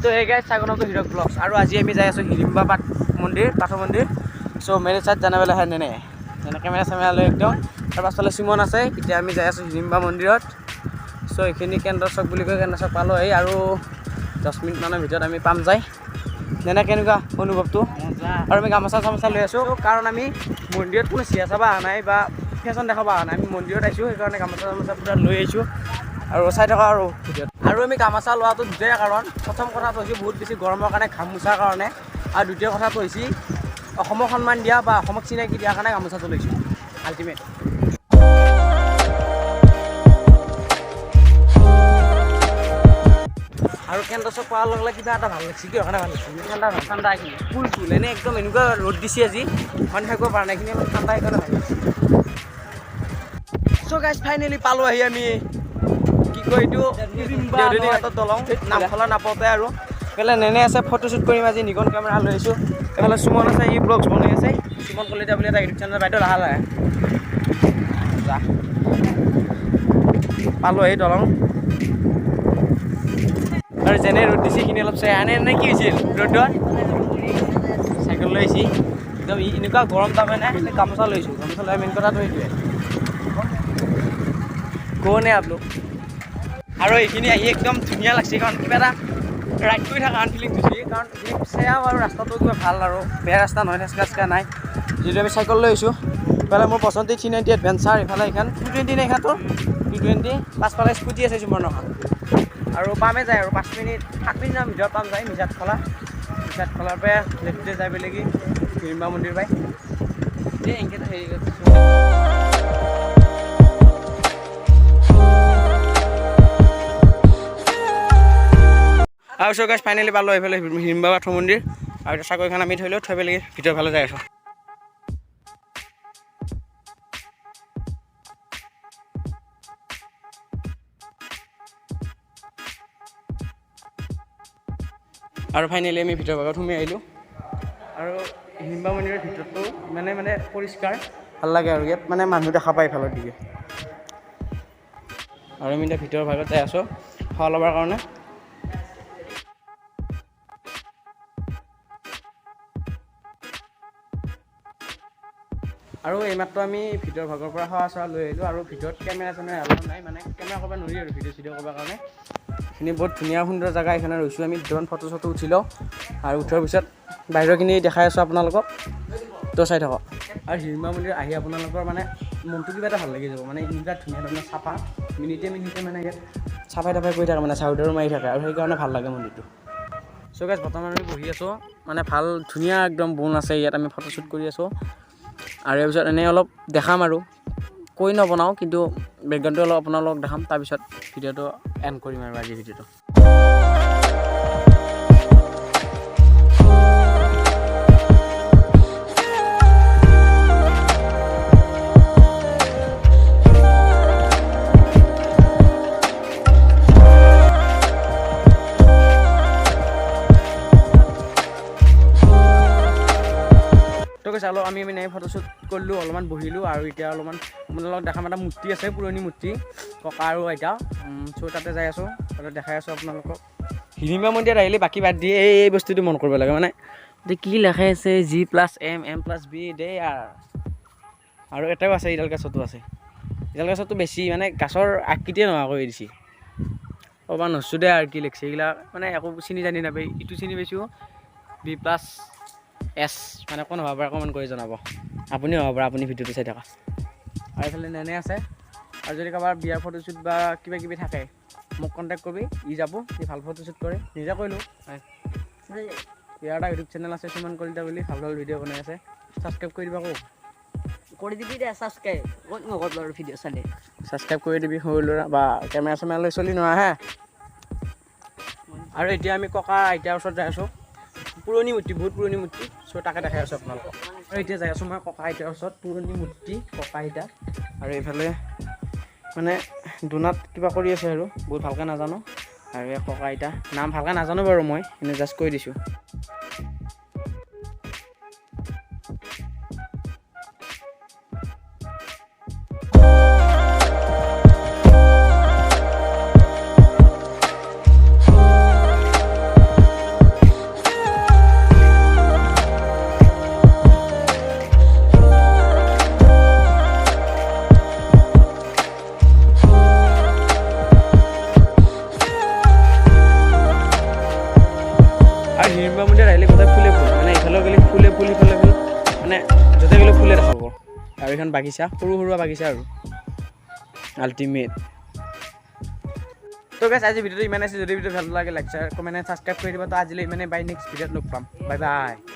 তো hey guys, স্বাগতম two Hirak blogs. আৰু আজি আমি যাই আছোঁ হিৰিম্বা পাঠ মন্দিৰ, পাঠ মন্দিৰ। চ' মেৰে চাইড জানা বেলা হয় নে যেনে কেমেৰা চেমেৰা লৈ একদম। তাৰ পাছফালে সুমন আছে। এতিয়া আমি যাই আছোঁ হিৰিম্বা মন্দিৰত। চ' এইখিনি কেন্দ্ৰ চক বুলি কয়, কেন্দ্ৰ চক পালোঁ আহি আৰু 10 মিনিটমানৰ ভিতৰত আমি পাম যায়। যেনে কেনেকুৱা অনুভৱটো? আৰু আমি গামোচা চামোচা লৈ আছোঁ, কাৰণ আমি মন্দিৰত কোনো চিয়া চাব অহা নাই বা ফেশ্বন দেখাব অহা নাই, আমি মন্দিৰত আহিছোঁ। সেইকাৰণে গামোচা চামোচা পূৰা লৈ আহিছোঁ আৰু চাই থকা আৰু ভিডিঅ'ত। আৰু আমি গামোচা লোৱাটো দুটাই কাৰণ। প্ৰথম কথাটো হৈছে বহুত বেছি গৰমৰ কাৰণে ঘাম মোচাৰ কাৰণে, আৰু দ্বিতীয় কথাটো হৈছে অসমক সন্মান দিয়া বা অসমক চিনাকি দিয়াৰ কাৰণে গামোচাটো লৈছোঁ আল্টিমেট। আৰু কেন্দ্ৰ চক পোৱাৰ লগে লগে কিবা এটা ভাল লাগিছে। কিহৰ কাৰণে ভাল লাগিছে? ঠাণ্ডা, ঠাণ্ডা এইখিনি কুল কুল। এনেই একদম এনেকুৱা ৰ'দ দিছে আজি, মানে থাকিব পৰা নাই। এইখিনি অলপ ঠাণ্ডা, সেইকাৰণে ভাল লাগিছে। চ' গাইজ, ফাইনেলি পালোঁ আহি আমি কি কয় এইটো দেউধনী ঘাটৰ দলং, নামখলা নাপাওঁতে। আৰু এইফালে নেনে আছে, ফটোশ্বুট কৰিম আজি, নিকন কেমেৰা লৈ আহিছোঁ। এইফালে সুমন আছে, ই ব্লগছ বনাই আছে, সুমন কলিতা বুলি এটা ইউটিউব চেনেল। বাইদেউ, লাহে লাহে যা। পালোঁ আহি দলং। আৰু যেনে ৰ'দ দিছে, সেইখিনি অলপ চাই আনে। এনে কি হৈছিল ৰ'দত চাইকেল লৈ আহিছি একদম এনেকুৱা গৰম, তাৰমানে গামোচা লৈছোঁ। গামোচা লৈ মেইন কথাটো সেইটোৱে কোনে আপোনালোক। আৰু এইখিনি আহি একদম ধুনীয়া লাগছে, কাৰণ কিবা এটা ৰাইড কৰি থকা আন ফিলিং হৈছে, কাৰণ এইখিনি চেয়াও আৰু ৰাস্তাটো কিবা ভাল আৰু বেয়া ৰাস্তা নহয়, ঠেচকা চেচকা নাই। যিটো আমি চাইকেল লৈ আহিছোঁ। ইফালে মোৰ পচন্দি 390 এডভেঞ্চাৰ, ইফালে এইখন 220 নে এইখন তোৰ 220। পাছফালে স্কুটি আছে সুমনৰ। আৰু পামে যায় আৰু 5 মিনিট 7 মিনিটৰ ভিতৰত পাম যায় মিছাত খোলা। মিছাত খোলাৰ পৰা লেফ্টে যাই পেলাই কি হিৰিম্বা মন্দিৰ পায়। এই এনেকৈ হেৰি। আৰু চ' গাইজ, ফাইনেলি পালোঁ এইফালে হিৰিম্বা বাথৌ মন্দিৰ। আৰু এতিয়া চাকৰিখন আমি থৈ লওঁ, থৈ পেলাই ভিতৰ ফালে যাই আছোঁ। আৰু ফাইনেলি আমি ভিতৰ ভাগত সোমাই আহিলোঁ। আৰু হিৰিম্বা মন্দিৰৰ ভিতৰটো মানে মানে পৰিষ্কাৰ, ভাল লাগে। আৰু ইয়াত মানে মানুহ দেখা পায় ইফালৰ দিকে। আৰু আমি এতিয়া ভিতৰৰ ভাগত যাই আছোঁ খোৱা ল'বৰ কাৰণে। আৰু এইমাত্ৰ আমি ভিতৰৰ ভাগৰ পৰা সেৱা চেৱা লৈ আহিলোঁ। আৰু ভিতৰত কেমেৰা চেমেৰা এলাউ নাই, মানে কেমেৰা কৰিব নোৱাৰি আৰু ভিডিঅ' চিডিঅ' কৰিবৰ কাৰণে। এইখিনি বহুত ধুনীয়া সুন্দৰ জেগা, এইখনে ৰৈছোঁ আমি। দুটামান ফটো চটো উঠি লওঁ আৰু উঠাৰ পিছত বাহিৰৰখিনি দেখাই আছোঁ আপোনালোকক, তো চাই থাকক। আৰু হিৰিম্বা মন্দিৰ আহি আপোনালোকৰ মানে মনটো কিবা এটা ভাল লাগি যাব। মানে এনেকুৱা ধুনীয়া ধুনীয়া চাফা, মিনিটে মিনিটে মানে ইয়াত চাফাই তাফাই কৰি থাকে, মানে ঝাৰু মাৰি থাকে আৰু সেইকাৰণে ভাল লাগে মন্দিৰটো। চ' গাইজ, বৰ্তমান আমি বহি আছোঁ, মানে ভাল ধুনীয়া একদম বন আছে ইয়াত, আমি ফটোশ্বুট কৰি আছোঁ। আৰু ইয়াৰ পিছত এনেই অলপ দেখাম আৰু কৈ নবনাওঁ, কিন্তু বেকগ্ৰাউণ্ডটো অলপ আপোনালোকক দেখাম, তাৰপিছত ভিডিঅ'টো এণ্ড কৰিম আৰু আজি ভিডিঅ'টো। তো কৈছে অলপ আমি মানে ফটোশ্বুট কৰিলোঁ, অলপমান বহিলোঁ। আৰু এতিয়া অলপমান আপোনালোকক দেখাম, এটা মূৰ্তি আছে, পুৰণি মূৰ্তি, ককা আৰু আইতা। চ' তাতে যাই আছোঁ, তাতে দেখাই আছোঁ আপোনালোকক। হিৰিম্বা মন্দিৰত আহিলে বাকী বাদ দিয়ে এই এই বস্তুটো মন কৰিব লাগে। মানে এতিয়া কি লেখাই আছে, G plus M, M plus B দেই। আৰু এটাও আছে, এইডাল গাছতো আছে। এইডাল গাছতো বেছি মানে গাছৰ আকৃতিয়ে নোহোৱা কৰি দিছে। ক'ব নচো দে আৰু কি লিখছে এইগিলা, মানে একো চিনি জানি নাপায়। ইটো চিনি পাইছোঁ, বি প্লাছ এছ। মানে কোন হ'ব পাৰে কমেণ্ট কৰি জনাব। আপুনিও হ'ব পাৰে, আপুনি ভিডিঅ'টো চাই থাকা। আৰু এইফালে নেনে আছে। আৰু যদি কাৰোবাৰ বিয়াৰ ফটোশ্বুট বা কিবা কিবি থাকে, মোক কণ্টেক্ট কৰিবি। ই যাব, সি ভাল ফটোশ্বুট কৰে, নিজে কৰিলোঁ। ইয়াৰ এটা ইউটিউব চেনেল আছে, সুমন কলিতা বুলি, ভাল ভাল ভিডিঅ' বনাই আছে। ছাবস্ক্ৰাইব কৰি দিবা আকৌ। কৰি দিবি দে ছাবস্ক্ৰাইব। ক'ত নকৰিব আৰু ভিডিঅ' চালে। ছাবস্ক্ৰাইব কৰি দিবি সৰু ল'ৰা বা কেমেৰা চেমেৰা লৈ চলি নোৱাৰা হে। আৰু এতিয়া আমি ককা আইতাৰ ওচৰত যাই আছোঁ। পুৰণি মূৰ্তি, বহুত পুৰণি মূৰ্তি। চ' তাকে দেখাই আছোঁ আপোনালোকক। আৰু এতিয়া যাই আছোঁ মই ককা আইতাৰ ওচৰত, পুৰণি মূৰ্তি ককা আইতা। আৰু এইফালে মানে দোনাত কিবা কৰি আছে আৰু বহুত ভালকৈ নাজানো। আৰু এই ককা আইতা নাম ভালকৈ নাজানো বাৰু মই, এনেই জাষ্ট কৈ দিছোঁ। হিৰিম্বা মন্দিৰত আহিলে গোটেই ফুলে ফুল, মানে ইফালেও গ'লে ফুলে ফুল, সিফালে ফুল, মানে য'তে গ'লে ফুলে দেখা পাব। আৰু এইখন বাগিচা, সৰু সুৰা বাগিচা আৰু আল্টিমেট। তো গাইছ, আজি ভিডিঅ'টো ইমান আছে। যদি ভিডিঅ' ভাল লাগে, লাইক, শ্বেয়াৰ, কমেণ্ট, ছাবস্ক্ৰাইব কৰি দিব। তো আজিলৈ ইমানে, বাই। নেক্সট ভিডিঅ'ত লগ পাম। Bye bye.